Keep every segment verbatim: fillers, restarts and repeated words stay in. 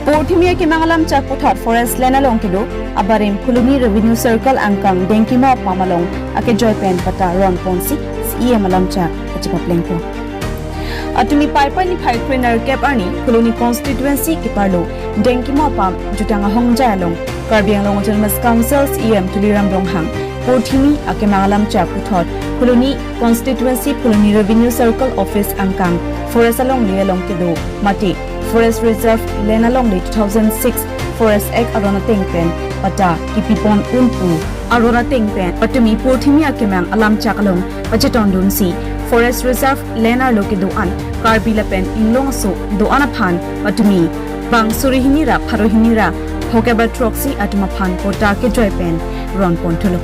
Porthimi akemang alamchak puthot forest land along kedo abarim Phuloni Revenue Circle angkang Dengkimo apam along akejoi pen patta ron ponsi C E M alamchak kachepaplengpo. Atumi Paipai niphai krenerkep arni Phuloni constituency keparlo Dengkimo apam jutang ahongjai along Karbi Anglong Autonomous Council C E M Tuliram Ronghang porthimi akemang alamchak puthot Phuloni constituency Phuloni Revenue Circle office angkang forest alongle along kedo mate forest reserve land alongle two thousand six Forest Act aron ateng pen patta kipipon un pu aron ateng pen patumi porthimi akemang alamchak along pachetongdunsi forest reserve land arlo kedo-an Karbi lapen Inglong aso do-an aphan patumi bang suri hini ra pharo hini ra phokep ra throksi atum aphan patta kejoi pen ron pon thulo.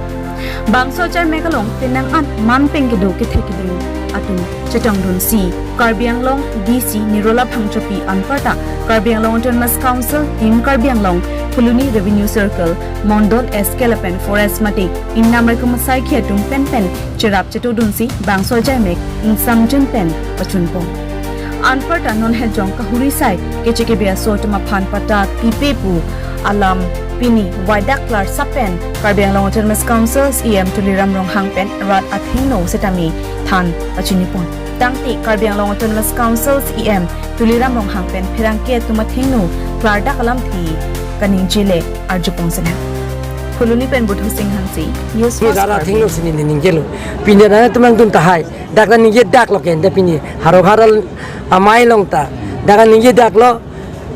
Bangso achai mek along penang an man pen kedo kethe keding atum chetongdunsi Karbi Anglong D C Nirola Phangchopi anparta Karbi Anglong Autonomous Council, Team Karbi Anglong, Phuloni Revenue Circle, Mondol S K lapen Forest mate ingnam raikom asaikhi atum penpen cherap chetongdunsi bangso achai mek ingsamjin pen pachunpon. Anparta non hejong kahuri sai kechekebe aso atum aphan patta pipe pu alam pini waidak klar sapen Karbi Anglong Autonomous Council C E M Tuliram Ronghang pen rat athengno setame than pachinipon. Tangte Karbi Anglong Autonomous Council C E M Tuliram Ronghang pen pherangke atum athengno klardak alamthe kaningjele arjupon senang. Phuloni pen Budhu Singh Hanse, News Ni First dara Karbi. Thengno sini ni ningjelo. Pinjana tumang dun tahai. Dak ta ningje dak lo ke, ente pini harok haral amei along ta. Dak ta ningje dak lo.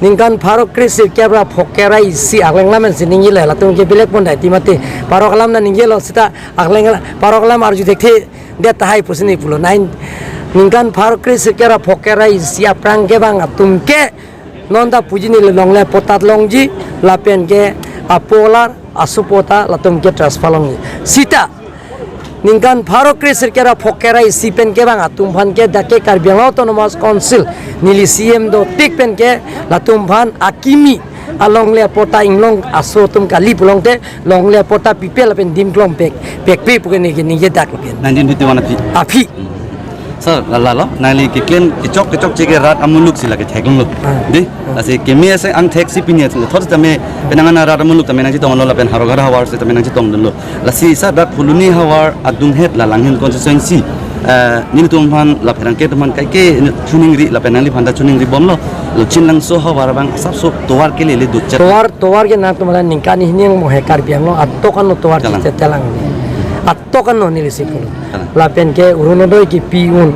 Ningkan pharo kre sirkep ra phokep ra isi aklang lam si ningjele, latum ke bilek pon dai ti mate. Parok alam ta ningjelo seta aklang parok alam arju thekthe det tahai pusi ni pulo. Nine, ningkan pharo kre sirkep ra phokep ra isi aphrang ke bang atum ke non ta puji ni longle patta longji lapen ke apo alar asopo ta latum ke transfer longji. Seta ningkan pharo kre sirkep ra phokep ra isi pen ke bang atum aphan ke dak ke Karbi Anglong Autonomous Council neli C E M dotik pen ke latum aphan akimi alongle patta Inglong aso atum kali pulote longle patta pipe lapen dim klong pek pekpe pu ke ningje ningje dak lapen. Nineteen fifty-one aphi. Aphi. Sir, la la lo, nangli keklem kechok kechokche ke rat amuluk si lake theklong lo. Ah. Dei, ah, lasi keme ase angthek si pini ase thot tame penang an rat amuluk tame nangchetong lo lapen harok havar si tame nangchetongdunlo. Lasi sir dak Phuloni havar adunghet la Langhin constituency, eh, nelitum aphan la pherangke atum aphan kaike choningri lapen nangliphan ta choningribomlo. Lo Chinlangso havar abang asapso tovar kelele dutchet. Tovar, tovar ke nangtum la ningkan hini angbong he Karbi Anglong atok anlo tovar Kalang. Chetelang. Atok anlo neli si pulo. Kalang. Lapen ke Orunodoi kipi un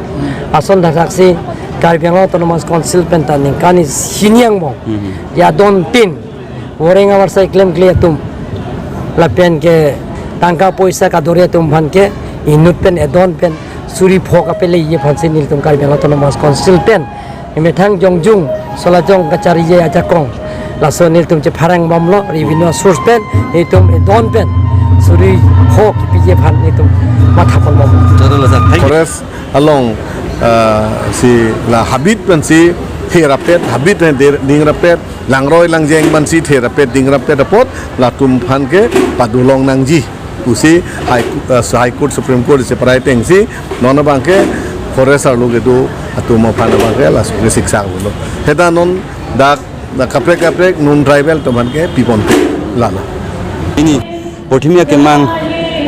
ason dak dak si Karbi Anglong Autonomous Council pen ta ningkan hini angbong. Hmm. Ya don tin. Voreng avar sai klemkle atum. Lapen ke tangka poisa kadore atum aphan ke inut pen edon pen suri phok apele ye aphan si nelitum Karbi Anglong Autonomous Council pen emethang jongjung solajong kachari ye ajakong. Laso nelitum chepharang bomlo revenue source pen, nelitum edon pen suri phok kipi ye aphan nelitum matha pon bomlo. Jalo lo sir. Thank you. Forest along, ah, si la habit pen si the rapet, habit pen de-, ding rapet, langroi langjeng pen si the rapet, ding rapet apot, latum aphan ke padolong nangji. Pusi High, ah, High Court, Supreme Court si parai teng si, non abang ke forest arlo kedo atum aphan abang ke laso ke siksa lo. Heta non dak, dak kaprek kaprek non tribal atum aphan ke pipon ke lalo. Pini porthimi akemang,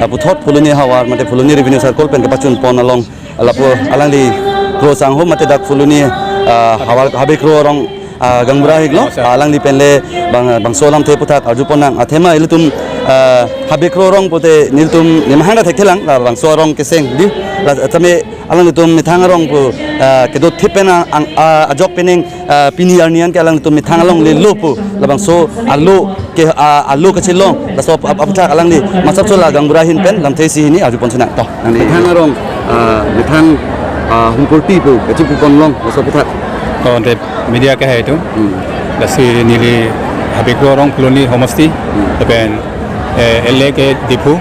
ah, puthot Phuloni havar mate Phuloni Revenue Circle pen kepachunpon along lapu alangli Kro Sangho mate dak Phuloni, ah, havar Habe Kro arong, ah, gaonbura hik lo, ah, alangli pen le bang, bangso alamthe aputhak arjupon nang athema ilitum, ah, Habe Kro arong pute nelitum nemahang ta thekthelang, ah, bangso arong keseng dei, la tame alanglitum methang arong pu, ah, kedo thip pen ang, ah, ajok penang, ah, pini arni an ke alanglitum methang alongle lo pu labangso alo ke, ah, alo kachelong laso ap-, ap-, aputhak alangli masapso la gaonbura ahin pen lamthe isi hini arjupon sinang to. Nangli methang arong, ah, methang, ah, humporti pu kachipupon long laso aputhak. To ante media ke hai tu. Hmm. Lasi neli Habe Kro arong Phuloni homosti. Hmm. Lapen, eh, L A ke Diphu.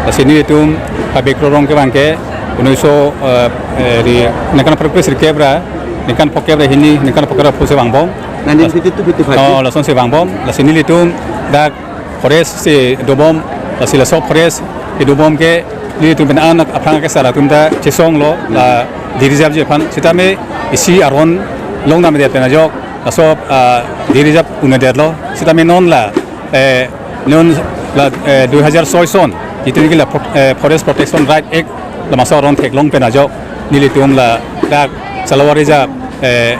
Lasi nelitum Habe Kro arong ke bang ke unniso, eh, eh, di ningkan pharo kre sirkep ra ningkan phokep ra hini, ningkan phokep ra phu si vangbom. Nineteen fifty-two fifty-five. Oh, lason si vangbom. Lasi nelitum dak forest si dobom. Lasi laso forest kedobom ke nelitum pen an aphrang ke sar atum ta chesonglo la di reserve ji aphan. Sitame isi aron longnang media pen ajok Laso, ah, diri jap unedetlo. Sitame non la, eh, non la, eh, dui hajar soi son, jitu niki la pro-, eh, Forest Protection Right Act, la maso aron theklong pen ajok, nelitum ladak Salwar Reserve, eh,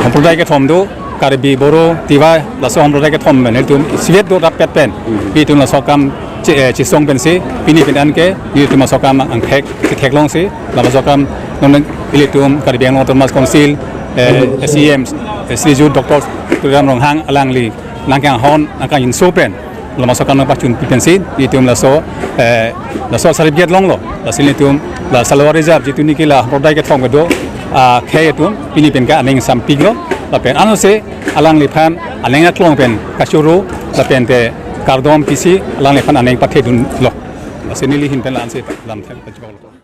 hamprodai kethom do, Karbi, Boro, Tiwa, laso hamprodai kethom pen nelitum isivet do rapet pen. Nelitum laso akam che-, eh, chesong pensi, pini pen anke, nelitum laso akam angthek, si theklongsi, la maso akam non ilitum Karbi Anglong Autonomous Council, eh, CEM, eh, Shri Ju Doctor Tuliram Ronghang alangli nangkanghon, nangkangjinso pen, la maso akam nangpachunpi pensi, nelitum laso, eh, laso certificate longlo, lasi nelitum la Salwar Reserve jitu niki la hamprodai kethom kedo, ah, khei atum, pini pen ke aning sampiklo, lapen anose alangliphan aning aklong pen kachoro, lapen te kardom pisi, alangliphan aning pathedunlo. Lasi neli ahin pen la-ansi lamthe pachiboklo.